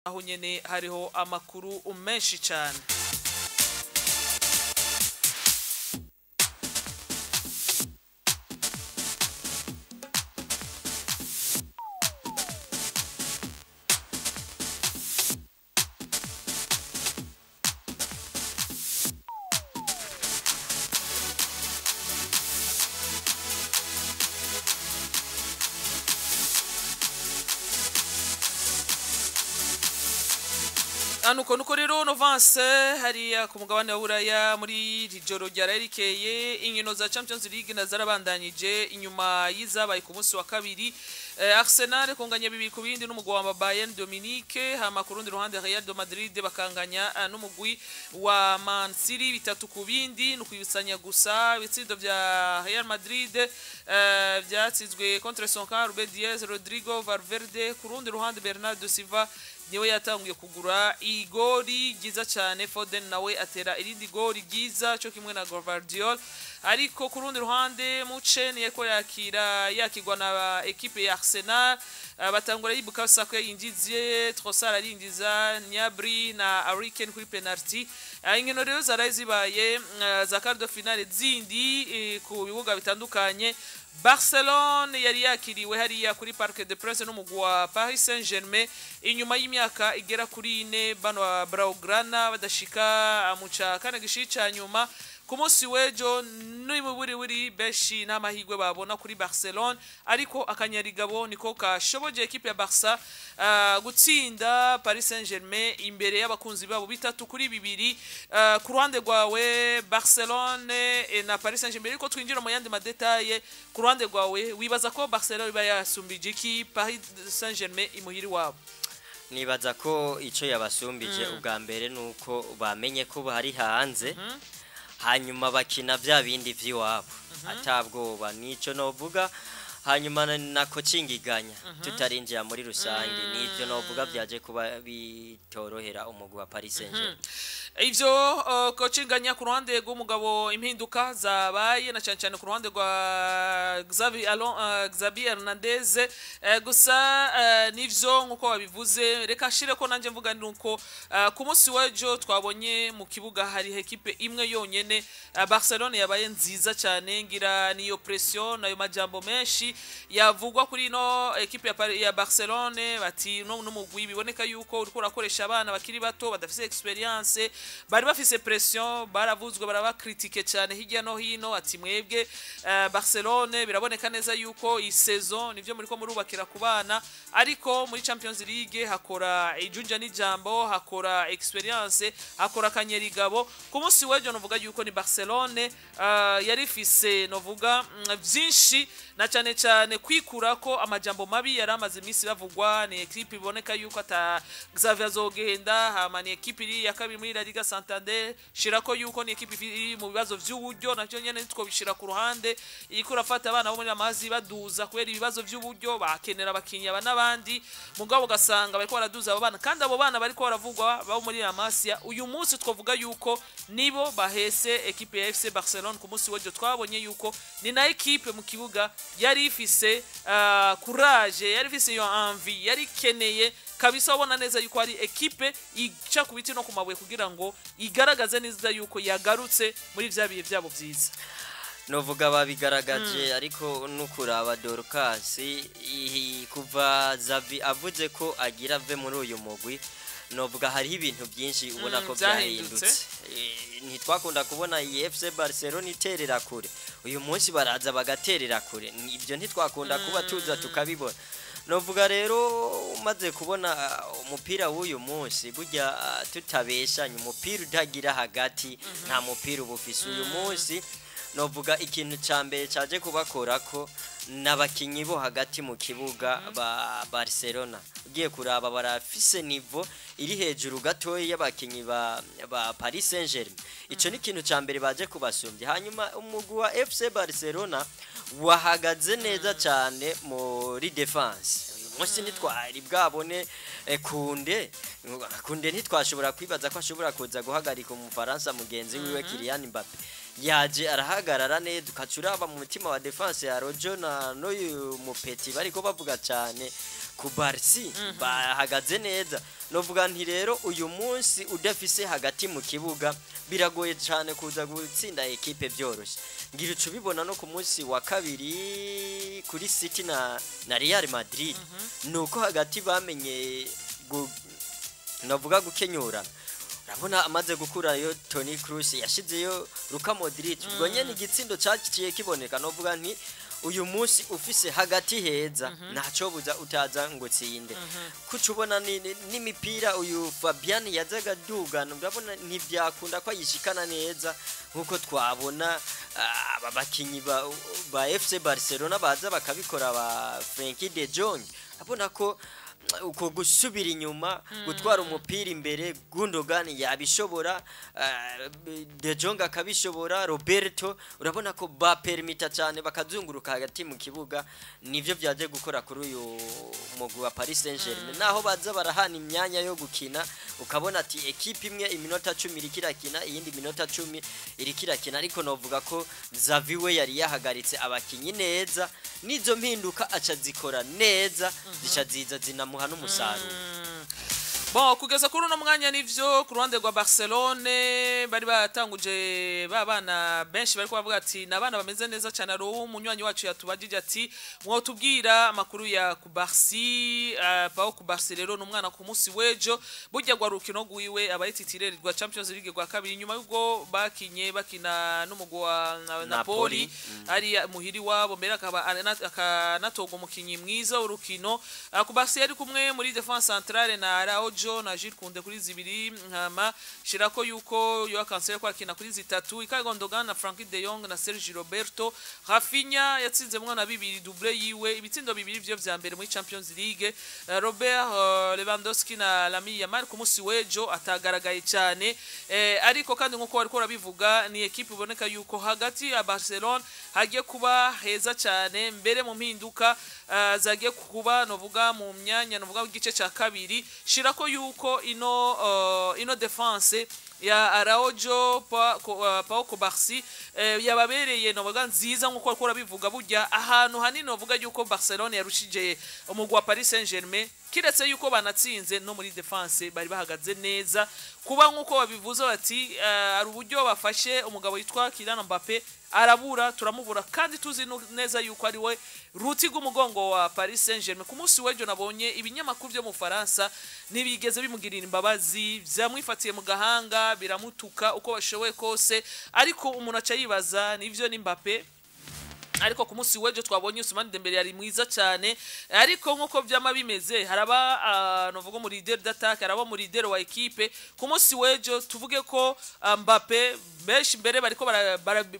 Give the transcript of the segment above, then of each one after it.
Aho nyene hariho amakuru menshi cyane. Nuko nuko rero Novance, hariya ku mugabane wa Buraya, muri iri joro ryaraye rikeye, inkino za Champions League na zarabandanyije inyuma y'izabaye ku munsi wa kabiri. Arsenal kunganya 2-2 n'umugwi wa Bayern de Munich, hama ku rundi ruhande Real de Madrid bakanganya n'umugwi wa Man City 3-2. Ni ukwibusanya gusa ibitsindo vya Real Madrid vyatsinzwe contre son camp, Ruben Diaz, Rodrigo, Valverde. Ku rundi ruhande Bernardo Silva niwe yatanguye kugura igori ryiza cyane, Foden nawe atera irindi gori ryiza cyo kimwe na Gvardiol. Ariko ku rundi ruhande Munchen yariko yakira, yakigwa na equipe ya Arsenal, batangura yibuka Saka yinjize, Trossard arinjiza, Gnabry na Harry Kane kuri penalty. Inkino rero zaraye zibaye za quart de finale zindi ku bibuga bitandukanye. Barcelone yari yakiriwe hariya kuri Parc des Princes n'umugwi wa Paris Saint-Germain inyuma y'imyaka igera kuri 4 bano ba Blaugrana badashika mu ca kane gishiri ca nyuma. Ku munsi w'ejo n'imiburiwiri benshi n'amahirwe babona kuri Barcelone, ariko akanyarigabo niko kashoboje ekipe ya Barca gutsinda Paris Saint-Germain imbere y'abakunzi babo 3-2. Ku ruhande rwawe, Barcelone na Paris Saint-Germain, ariko twinjira mu yandi ma détails, ku ruhande rwawe wibaza ko Barcelone iba yasumbije iki Paris Saint-Germain imuhiri wabo? Nibaza ko icyo yabasumbije ubwa mbere ni uko bamenye ko bari hanze, hanyuma bakina bya bindi by'iwabo atabwoba, nicyo novuga. Hanyuma na coaching iganya tutarinjira muri rusange, nibyo novuga byaje kuba bitorohera umugwi wa Paris Saint-Germain. Ivyo coachinganya ku ruhande rw'umugabo, impinduka zabaye na cyane cyane ku ruhande rwa Xavi Hernandez. Gusa nivyo nkuko babivuze, reka nshire ko nanje mvuga nuko ku munsi w'ejo twabonye mu kibuga hari ekipe imwe yonyene. Barcelone yabaye nziza cyane, ngira niyo pression nayo majambo menshi yavugwa kuri ino ekipe ya Barcelone, bati no n'umugwi biboneka yuko uriko urakoresha abana bakiri bato badafise expérience. Bari bafise pression, baravuzwe, baraba critiqué cyane hirya no hino, ati mwebwe Barcelone biraboneka neza yuko iyi saison nivyo muriko murubakira ku bana, ariko muri Champions League hakora ijunja n'ijambo, hakora expérience, hakora akanyerigabo. Ku munsi w'ejo novuga yuko ni Barcelone yari ifise novuga vyinshi na cyane cyane kwikurako amajambo mabi yari amaze iminsi bavugwa. Ni ekipe iboneka yuko ata Xavi azogenda, hama ni ekipe iri ya kabiri muri La Liga Santander, shirako yuko ni ekipe iri mu bibazo vy'uburyo, navyo nyene ntitwobishira ku ruhande, iriko irafata abana bo muri amazi baduza kubera ibibazo vy'uburyo, bakenera abakinyi aba n'abandi, mugabo ugasanga bariko baraduza abo bana, kandi abo bana bariko baravugwa babo muri La Masia uyu munsi twavuga yuko nibo bahese ekipe ya FC Barcelone. Ku munsi w'ejo twabonye yuko ni na ekipe mu kibuga yari ifise courage, yari ifise iyo envie, yari ikeneye kabisa, ubona neza yuko ari ekipe ica ku biti no ku mabuye kugira ngo igaragaze neza yuko yagarutse muri vya bihe vyabo vyiza. Novuga babigaragaje, ariko nukuraba Dorcas, kuva Xavi avuze ko agira ave muri uyu mugwi, novuga hariho ibintu byinshi ubona ko vyahindutse. Byahindutse. Ntitwakunda kubona iyi FC Barcelona iterera kure, uyu munsi baraza bagaterera kure. Ibyo ntitwakunda kuba tuza tukabibona. Novuga rero umaze kubona umupira w'uyu munsi, burya tutabeshanye, umupira utagira hagati nta mupira uba ufise. Uyu munsi novuga ikintu ca mbere caje kubakorako n'abakinyi bo hagati mu kibuga ba Barcelona. Ugiye kuraba barafise niveau iri hejuru gatoya y'abakinyi ba Paris Saint-Germain. Ico ni ikintu ca mbere baje kubasumbya. Hanyuma umugwi wa FC Barcelona wahagaze neza cyane muri défense. Uyu munsi ntitwari bwabone Kunde, ntitwashobora kwibaza ko ashobora kuza guhagarika umufaransa mugenzi wiwe Kylian Mbappe. Yaje arahagarara neza, ukaca uraba mu mutima wa défense ya Rojo na n'uyu mupeti bariko bavuga cyane. Kubarsi bahagaze neza. Novuga nti rero uyu munsi udafise hagati mu kibuga biragoye cyane kuza gutsinda ekipe byoroshye. Ngira uca ubibona no ku munsi wa kabiri kuri City na Real Madrid, nuko hagati bamenye navuga gukenyura. Urabona amaze gukurayo Toni Kroos, yashizeyo Luka Modric, ubwo nyene igitsindo cyaciye kiboneka. Novuga nti uyu munsi ufise hagati heza, ntaco buza utaza ngo utsinde. Kuca ubona n'imipira uyu Fabian yazaga dugana, urabona ntibyakunda ko ayishikana neza nkuko twabona aba bakinyi ba FC Barcelona baza bakabikora, ba Frenkie de Jong. Urabona ko uko gusubira inyuma gutwara umupira imbere, Gundogan yabishobora, De Jong akabishobora, Roberto, urabona ko ba permita cyane bakazunguruka hagati mu kibuga. Nivyo byaje gukora kuri uyu mugwi wa Paris Saint-Germain, naho baza barahana imyanya yo gukina, ukabona ati ekipe imwe iminota 10 iriko irakina, iyindi minota 10 iriko irakina. Ariko novuga ko Xavi we yari yahagaritse abakinyi neza, n'izo mpinduka aca zikora neza, zica ziza zinamuha n'umusaruro. Bon, kugeza kuri uno mwanya nivyo, ku ruhande rwa Barcelone bari batanguje ba bana benshi, bariko bavuga ati ni abana bameze neza cyane. Ari umunywanyi wacu yatubajije ati mwotubwira amakuru ya Kubarsi, Pau Kubarsi. Rero ni umwana ku munsi w'ejo burya rwa rukino rwiwe abaye titulaire rwa Champions League rwa kabiri, nyuma y'ubwo bakinye bakina n'umugwi wa Napoli Napoli. Ari muhiri wabo, mbere akaba akanatoga umukinyi mwiza w'urukino. Kubarsi yari kumwe muri défense centrale na Araujo na Jules Koundé kuri zibiri, hama shirako yuko Joao Cancelo ko akina kuri zitatu, Ilkay Gundogan na Frenkie de Jong na Sergio Roberto. Raphinha yatsinze mwana bibiri, doublé yiwe, ibitsindo bibiri vyo vya mbere muri Champions League. Robert Lewandowski na Lamine Yamal ku munsi w'ejo atagaragaye cyane, ariko kandi nkuko bariko barabivuga, ni equipe iboneka yuko hagati ya Barcelone hagiye kuba heza cyane, mbere mu mpinduka zagiye kuba, novuga mu myanya, novuga igice cya kabiri, shirako yuko ino défense ya Araujo, Pau Cubarsi yababereye novuga nziza nkuko bariko barabivuga. Burya ahantu hanini novuga yuko Barcelone yarushije umugwi wa Paris Saint-Germain, kiretse yuko banatsinze, no muri défense bari bahagaze neza, kuba nkuko babivuze bati hari uburyo bafashe umugabo yitwa Kylian Mbappe arabura, turamubura kandi tuzi neza yuko ari we ruti rw'umugongo wa Paris Saint-Germain. Ku munsi w'ejo nabonye ibinyamakuru byo mu Faransa ntibigeze bimugirira imbabazi, byamwifatiye mu gahanga, biramutuka uko bashoboye kose. Ariko umuntu aca yibaza, nivyo ni Mbappe, ariko ku munsi w'ejo twabonye Ousmane Dembele yari mwiza cyane. Ariko nkuko byama bimeze, haraba novuga mu leader d'attaque, haraba mu leader wa équipe. Ku munsi w'ejo tuvuge ko Mbappe, benshi mbere bariko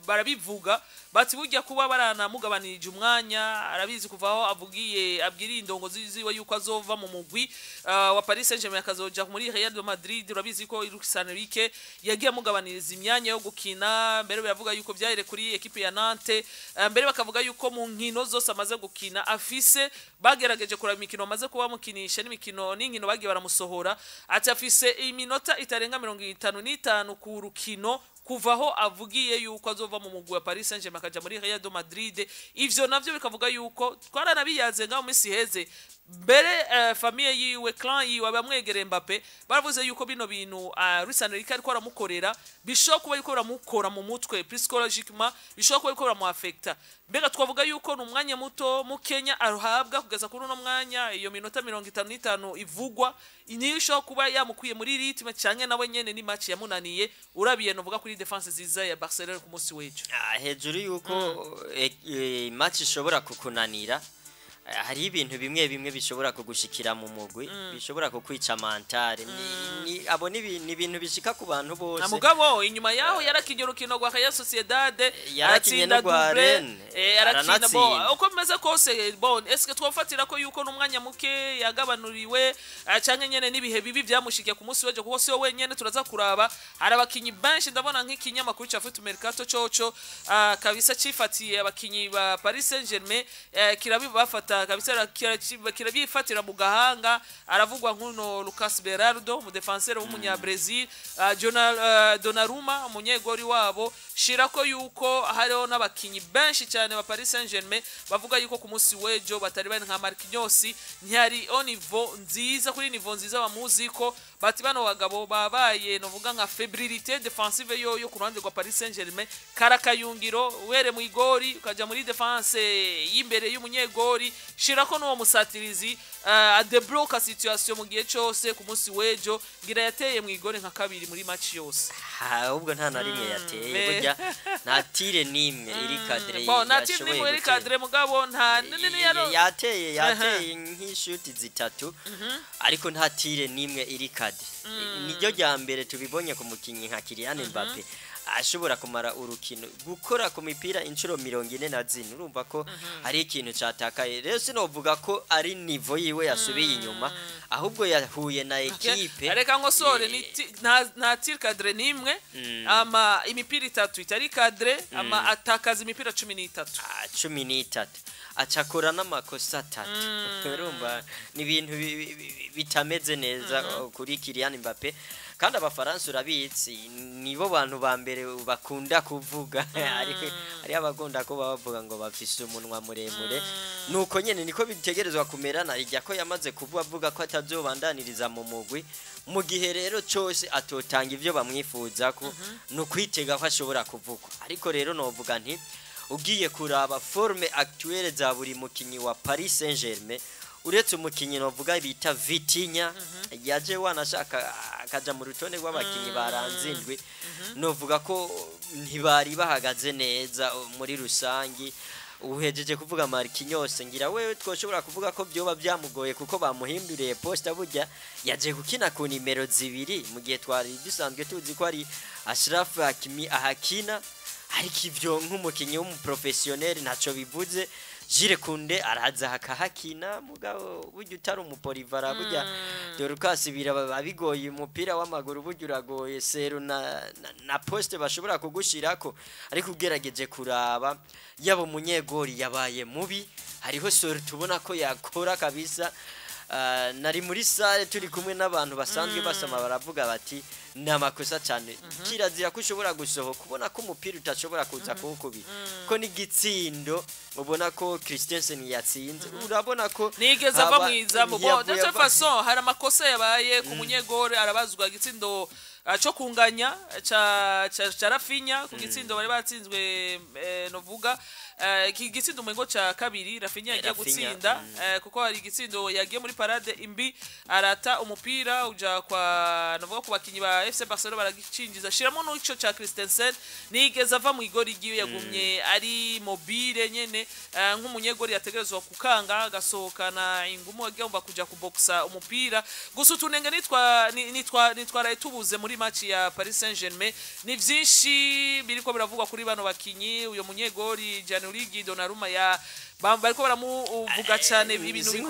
barabivuga bati burya kuba baranamugabanirije umwanya, arabizi kuvaho avugiye abwiriye indongo ziwe yuko azova mu mugwi wa Paris Saint-Germain akazoja muri Real de Madrid. Urabizi ko Luis Enrique yagiye amugabaniriza imyanya yo gukina, mbere biravuga yuko byahere kuri equipe ya Nantes, mbere bakavuga yuko mu nkino zose amaze gukina afise, bagerageje kuraba imikino amaze kuba bamukinisha n'imikino n'inkino bagiye baramusohora, ati afise iminota itarenga 55 ku rukino kuva aho avugiye yuko azova mu mugwi wa Paris Saint-Germain akaja muri Real de Madrid. Ivyo navyo bikavuga yuko twaranabiyaze ngaho mu minsi iheze, mbere famille yiwe, clan yiwe, abamwegereye Mbappe baravuze yuko bino bintu Luis Enrique ariko aramukorera bishobora kuba ariko biramukora mu mutwe psychologiquement, bishobora kuba ariko biramuafecta. Mbega twavuga yuko ni umwanya muto mukenya aruhabwa kugeza kuri uno mwanya, iyo minota 55 ivugwa niyo ishobora kuba yamukuye muri rythme, canke nawe nyene ni match yamunaniye, urabiye novuga kuri défense nziza ya Barcelona ku munsi w'ejo? Hejuru yuko match ishobora kukunanira, hari ibintu bimwe bimwe bishobora kugushikira mu mugwi, bishobora kukwica mentale. Abo ni ibintu bishika ku bantu bose. Mugabo inyuma yaho yarakinye urukino rwa Real Sociedad, Yarakinye aratsinda n'urwa doublé, Rennes, arakina bo aranatsinda. Uko bimeze kose, bon, est-ce que twofatira ko yuko n'umwanya muke yagabanuriwe, canke nyene n'ibihe bibi vyamushikiye ku munsi w'ejo? Kuko siwe wenyene, turaza kuraba, hari abakinyi benshi. Ndabona nk'ikinyamakuru ca Foot Mercato coco kabisa cifatiye abakinyi ba Paris Saint-Germain, kirabibafata. Kirabifata kabisa, kirabifatira mu gahanga. Aravugwa nk'uno Lucas Beraldo, umudefenseur w'umunya Brazil, Donnarumma, umunyegori wabo. Shirako yuko hariho n'abakinyi benshi cyane ba Paris Saint-Germain bavuga yuko ku munsi w'ejo batari bari, nka Marquinhos ntiyari au niveau nziza, kuri niveau nziza bamuzi ko. Bati bano bagabo babaye, novuga nka fébrilité défensive yo ku ruhande rwa Paris Saint-Germain, karakayungiro were mu igori ukaja muri défense y'imbere y'umunyegori. Shirako n'uwo musatirizi adebloka situation mu gihe cyose. Ku munsi w'ejo ngira yateye mu igori nka kabiri muri match yose. Ahubwo nta na rimwe yateye. Burya nta tir n'imwe iri cadré. Bon, nta tir n'imwe iri cadré, mugabo nta nini yaro. Yateye nk'ishuti zitatu, ariko nta tir n'imwe iri cadré. Niryo rya mbere tubibonye ku mukinnyi nka Kylian Mbappe ashobora kumara urukino gukora ku mipira inshuro 44. Urumva ko hari ikintu catakaye. Rero sinovuga ko ari niveau yiwe yasubiye inyuma, ahubwo yahuye na ekipe. Reka nkosore, nta tir cadré n'imwe, ama imipira itatu itari cadré, ama atakaza imipira 13. Ah, 13, acakora n'amakosa atatu. Urumva ni ibintu bitameze neza kuri Kylian Mbappe. Kandi abafaransa urabizi, nibo bantu ba mbere bakunda kuvuga. Hari abakunda kuba bavuga ngo bafise umunwa muremure. Nuko nyene niko bitegerezwa kumera. Na ijya ko yamaze kuvuga, avuga ko atazobandaniriza mu mugwi mu gihe rero cose atotanga ivyo bamwifuza, ko ni ukwitega ko ashobora kuvugwa. Ariko rero novuga nti ugiye kuraba forme actuelle za buri mukinyi wa Paris Saint-Germain, uretse umukinyi novuga bita Vitinha yaje wanashaka akaja mu rutonde rw'abakinyi baranze indwi, novuga ko ntibari bahagaze neza muri rusangi. Uhejeje kuvuga Marquinhos, ngira wewe twoshobora kuvuga ko byoba byamugoye kuko bamuhinduriye poste. Burya yaje gukina ku nimero 2 mu gihe twari dusanzwe tuzi ko ari Achraf Hakimi ahakina, ariko ivyo nk'umukinyi w'umuprofessionnel ntaco bivuze. Jules Koundé araza akahakina, mugabo burya utari umupolyvalent, burya Dorcas biraba bigoye. Umupira w'amaguru burya uragoye seru na poste bashobora kugushirako. Ariko ugerageje kuraba, yaba umunyegori yabaye mubi, hariho sori tubona ko yakora kabisa. Nari muri salle turi kumwe n'abantu basanzwe basama, baravuga bati ni amakosa cyane, kirazira ko ushobora gusohoka ubona ko umupira utashobora kuza kuwukubita, ko n'igitsindo ubona ko Christensen yatsinze, urabona ko nigeze ava mu izamu. Bon, de yavuye toute façon hari amakosa yabaye ku munyegore, arabazwa igitsindo cyo kunganya ca Raphinha ku gitsindo bari batsinzwe, novuga iki gitsindo umengo ca kabiri Raphinha yagiye Raphinha, gutsinda, kuko hari igitsindo yagiye muri parade imbi, arata umupira uja kwa, novuga ku bakinyi ba FC Barcelona, baragicinjiza. Shiramo n'ico ca Christensen, nigeze ava mu igori ryiwe, yagumye ari mobile nyene, nk'umunyegori yategerezwa kukanga agasohokana ingumu agomba kuja kuboxa umupira. Gusa utunenge nitwaraye tubuze muri match ya Paris Saint-Germain. Ni vyinshi biriko biravugwa kuri bano bakinyi. Uyo munyegori Gianluigi Donnarumma ya bariko baramuvuga cyane ibintu Sinzi.